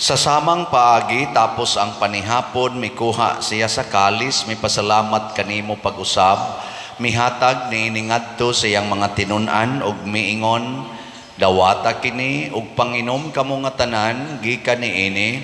Sa samang paagi, tapos ang panihapon, mikuha siya sa kalis, mipasalamat kanimo pag-usab, mihatag niini ngadto sa iyang mga tinun-an ug miingon, dawata kini ug panginom kamo nga tanan gikan niini,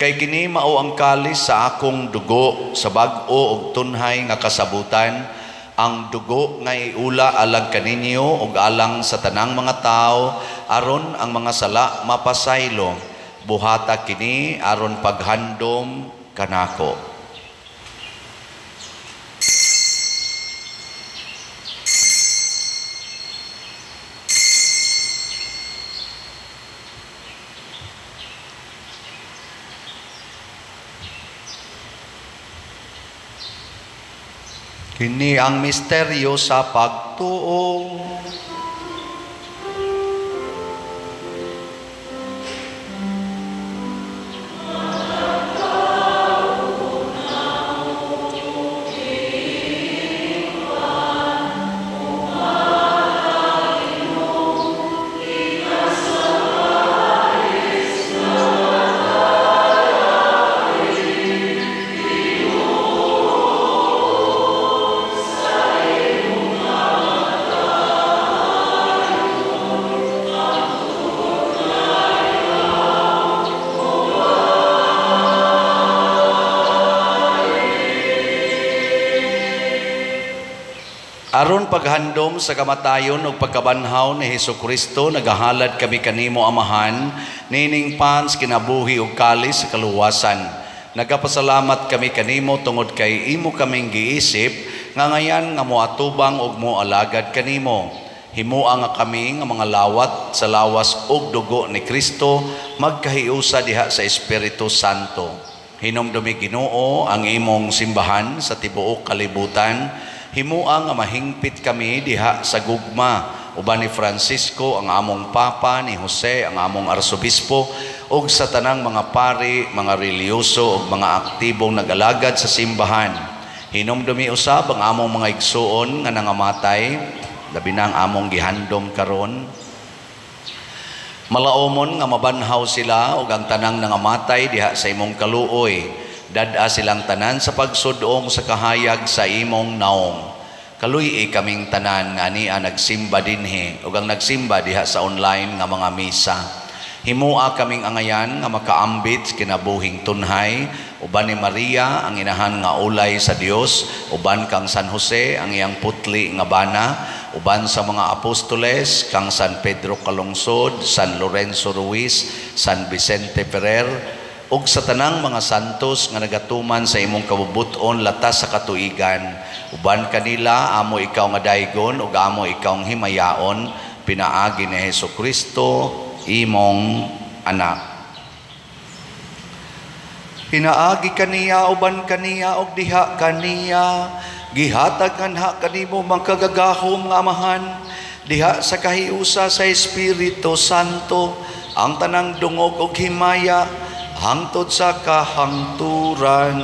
kay kini mao ang kalis sa akong dugo sa bag-o ug tunhay nga kasabutan, ang dugo nga iula alang kaninyo ug alang sa tanang mga tawo aron ang mga sala mapasaylo. Buhata kini aron paghandom kanako. Kini ang misteryo sa pagtuo. Aron paghandom sa kamatayon ug pagkabanhaw ni Hesukristo, nagahalad kami kanimo Amahan, nining pans kinabuhi ug kalis sa kaluwasan. Nagapasalamat kami kanimo tungod kay imo kaming giisip nga ngayan nga moatubang ug moalagad kanimo. Himua nga kami nga mga lawat sa lawas ug dugo ni Kristo magkahiusa diha sa Espiritu Santo. Hinumdumi Ginoo ang imong simbahan sa tibuok kalibutan. Himua nga mahingpit kami diha sa gugma uban ni Francisco ang among Papa, ni Jose ang among Arsobispo, ug sa tanang mga pari, mga relihiyoso ug mga aktibong nagalagad sa simbahan. Hinumdumi usab ang among mga igsuon nga nangamatay, labi na ang among gihandom karon. Malaomon nga mabanhaw sila ug ang tanang nangamatay diha sa imong kaluoy. Dad-a silang tanan sa pagsudong sa kahayag sa imong naong. Kaluy-i kaming tanan nga ania nagsimba dinhi ug ang nagsimba diha sa online nga mga misa. Himua kaming angayan nga makaambit kinabuhing tunhay uban ni Maria ang inahan nga ulay sa Dios, uban kang San Jose ang iyang putli nga bana, uban sa mga apostoles kang San Pedro Calungsod, San Lorenzo Ruiz, San Vicente Ferrer, ug sa tanang mga santos nga nagatuman sa imong kabubut-on latas sa katuigan. Uban kanila amo ikaw nga daygon ug amo ikaw ang himayaon pinaagi ni Hesukristo imong anak. Pinaagi kaniya uban kaniya ug diha kaniya gihatag nganha kanimo makagagahom nga Amahan diha sa kahiusa sa Espiritu Santo ang tanang dungog ug himaya hangtod sa kahangturan.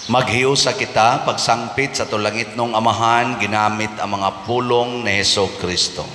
Maghiusa kita pagsangpit sa tulangit nung Amahan ginamit ang mga pulong ni Hesus Kristo.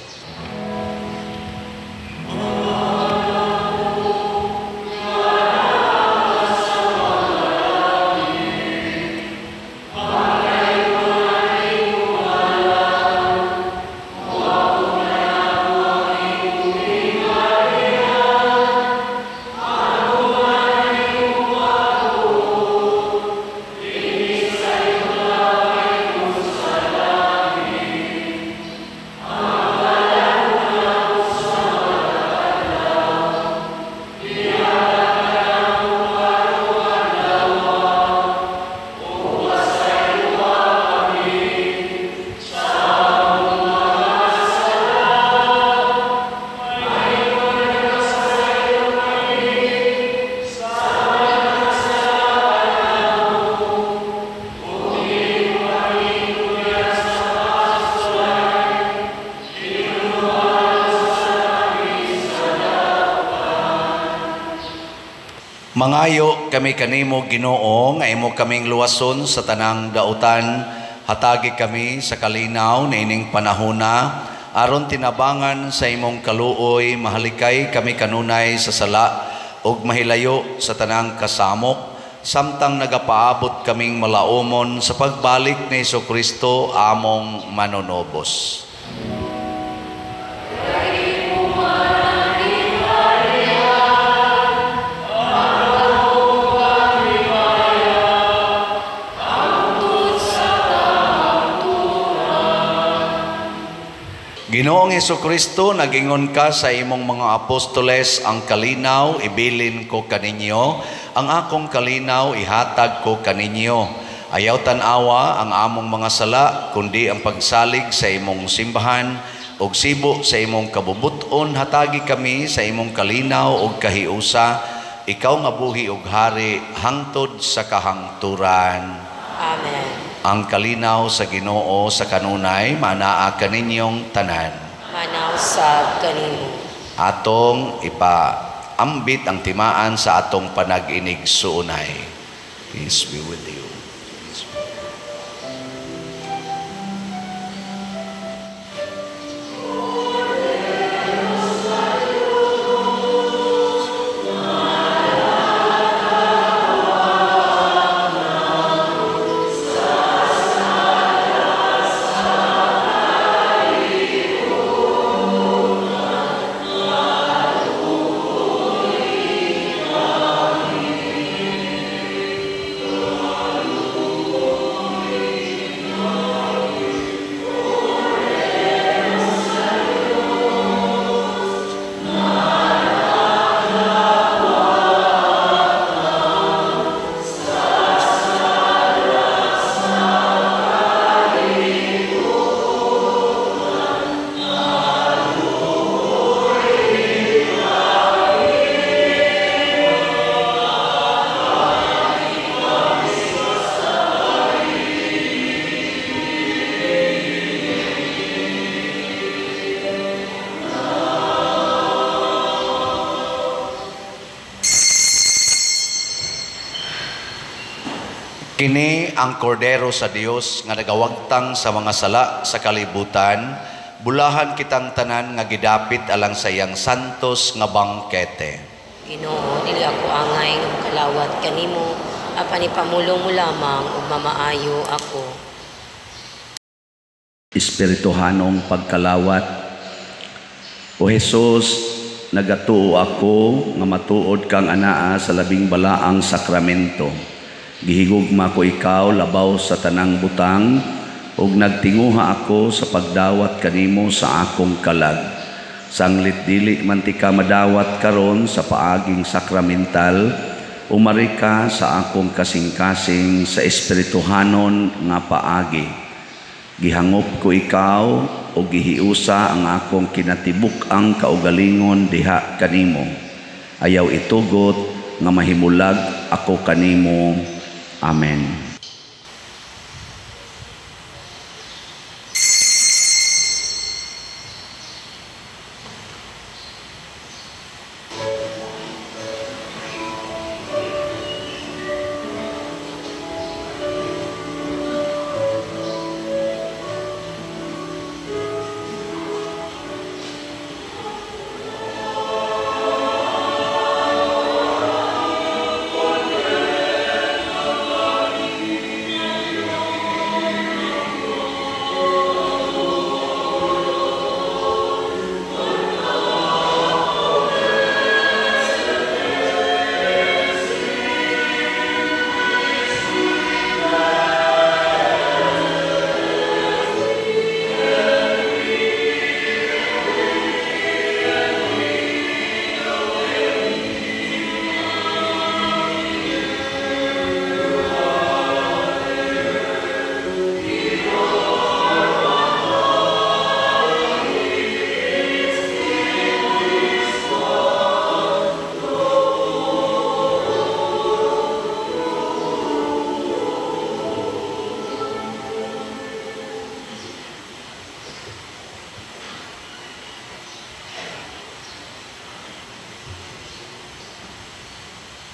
Mangayo kami kanimo Ginoo nga imo kaming luwason sa tanang dautan, hatagi kami sa kalinaw niining panahona aron tinabangan sa imong kaluoy, mahalikay kami kanunay sa sala ug mahilayo sa tanang kasamok, samtang nagapaabot kaming malaumon sa pagbalik ni Hesukristo among manunobos. Ginoong Hesukristo, nagingon ka sa imong mga apostoles, ang kalinaw ibilin ko kaninyo, ang akong kalinaw ihatag ko kaninyo. Ayaw tan-awa ang among mga sala, kundi ang pagsalig sa imong simbahan, ug sibo sa imong kabubuton, hatagi kami sa imong kalinaw ug kahiusa, ikaw nga buhi ug hari hangtod sa kahangturan. Amen. Ang kalinaw sa Ginoo sa kanunay manaa kaninyong tanan. Manaw sab kanimo. Atong ipaambit ang timaan sa atong panag-inig suunay. Peace be with you. Peace be. Kini ang kordero sa Dios nga nagawagtang sa mga sala sa kalibutan, bulahan kitang tanan nga gidapit alang sa iyang santos nga bangkete. Ginoo, dili ako angay nga makalawat kanimo, apan ipamulong mo lamang ug mamaayo ako. Espirituhanong pagkalawat. O Hesus, nagatuo ako nga matuod kang anaa sa labing balaang sakramento. Gihigugma ko ikaw labaw sa tanang butang, ug nagtinguha ako sa pagdawat kanimo sa akong kalag. Sanglit dili man ti ka madawat karon sa paaging sakramental, umari ka sa akong kasing-kasing sa espirituhanon nga paagi. Gihangop ko ikaw ug gihiusa ang akong kinatibuk-ang kaugalingon diha kanimo. Ayaw itugot nga mahimulag ako kanimo. Amen.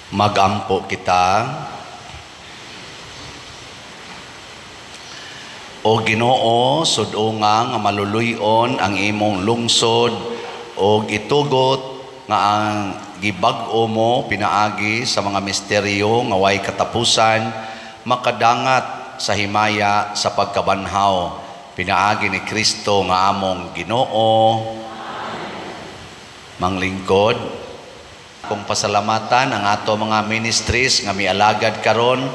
Magampo kita. O Ginoo, sud-unga nga maluluy-on ang imong lungsod og itugot nga ang gibag-o mo pinaagi sa mga misteryo nga way katapusan makadangat sa himaya sa pagkabanhaw pinaagi ni Kristo nga among Ginoo. Manglingkod, kung pasalamatan ang ato mga ministries nga mialagad karon,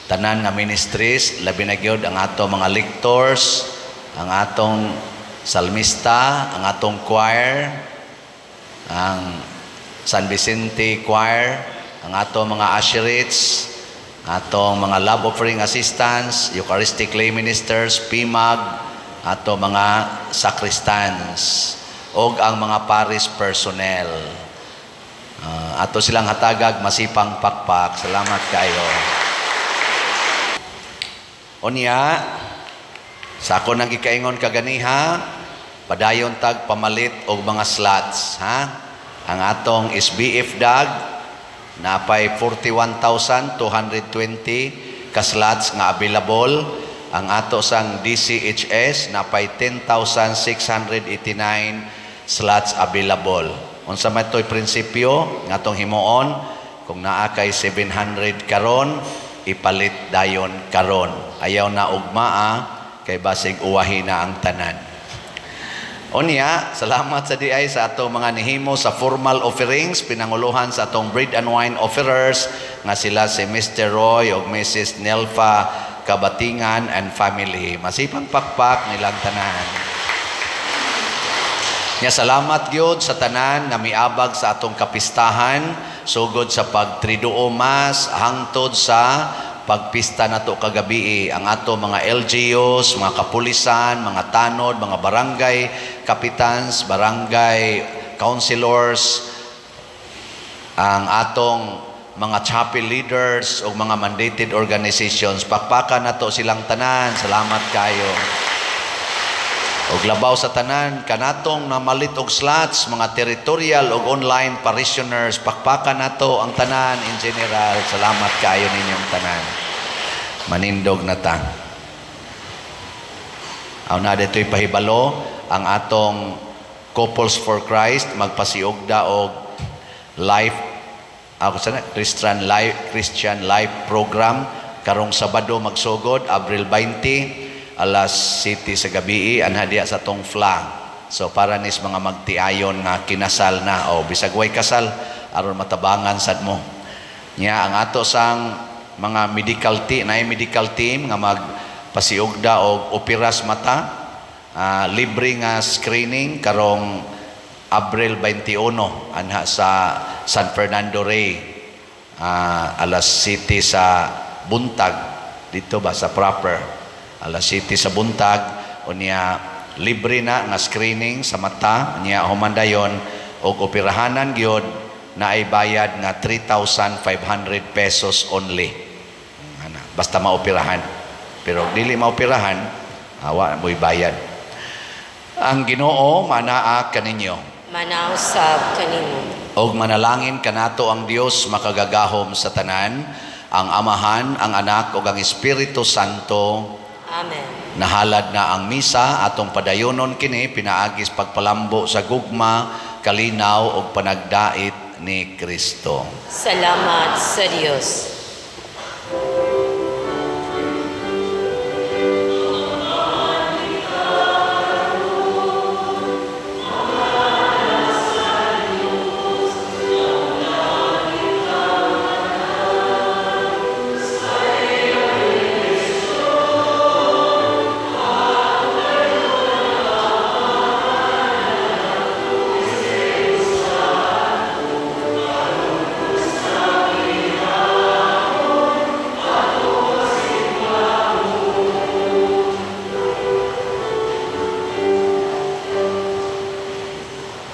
tanan nga ministries, labi na gyud ang ato mga lectors, ang atong salmista, ang atong choir, ang San Vicente Choir, ang ato mga usherates, atong mga love offering assistants, Eucharistic lay ministers, PIMAG, ato mga sacristans, og ang mga parish personnel. Ato silang hatagag masipang pakpak. Salamat kayo. Unya, sa ako nang gikaingon kaganiha, padayon tag pamalit og mga slots, ha? Ang atong SBF DAG napay 41,220 ka slots nga available. Ang ato sang DCHS napay 10,689 slots available. Unsa man to'y prinsipyo nga atong himuon, kung naa kay 700 karon, ipalit dayon karon. Ayaw na ugmaa kay basig uwahi na ang tanan. Unya, salamat sa DI sa atong mga nihimo sa formal offerings, pinanguluhan sa atong bread and wine offerers nga sila si Mr. Roy ug Mrs. Nelfa Kabatingan and family. Masipang pakpak nilang tanan. Nya salamat gyud sa tanan nga miabag sa atong kapistahan sugod sa pagtriduo mas hangtod sa pagpista nato kagabi, ang ato mga LGUs, mga kapulisan, mga tanod, mga barangay kapitans, barangay councilors, ang atong mga chapel leaders o mga mandated organizations. Pakpakan nato silang tanan. Salamat kayo. Og labaw sa tanan kanatong namalit og slots, mga territorial og online parishioners, pakpakan nato ang tanan in general. Salamat kayo ninyong tanan. Manindog na ta. Aw na dito'y pahibalo ang atong Couples for Christ magpasiugda og life ako sana Christian Life Program karong Sabado magsugod Abril 20 alas 7 sa gabi anha diya sa tong fla. So para nis mga magtiayon nga kinasal na o bisag way kasal aron matabangan sad mo. Nya ang ato sang mga medical team, na medical team nga magpasiugda og operas mata, libre nga screening karong Abril 21 anha sa San Fernando Rey, alas 7 sa buntag dito ba sa proper alas 7 sa buntag. Unya libre na nga screening sa mata, unya humandayon og operahanan gyud na ay bayad nga 3,500 pesos only. Ana, basta maoperahan. Pero dili maoperahan, awa mo'y bayad. Ang Ginoo manaa kaninyo. Manausab kanimo. Og manalangin kanato ang Dios makagagahom sa tanan, ang Amahan, ang Anak ug ang Espiritu Santo. Amen. Nahalad na ang misa, atong padayonon kini pinaagis pagpalambo sa gugma, kalinaw ug panagdait ni Kristo. Salamat sa Dios.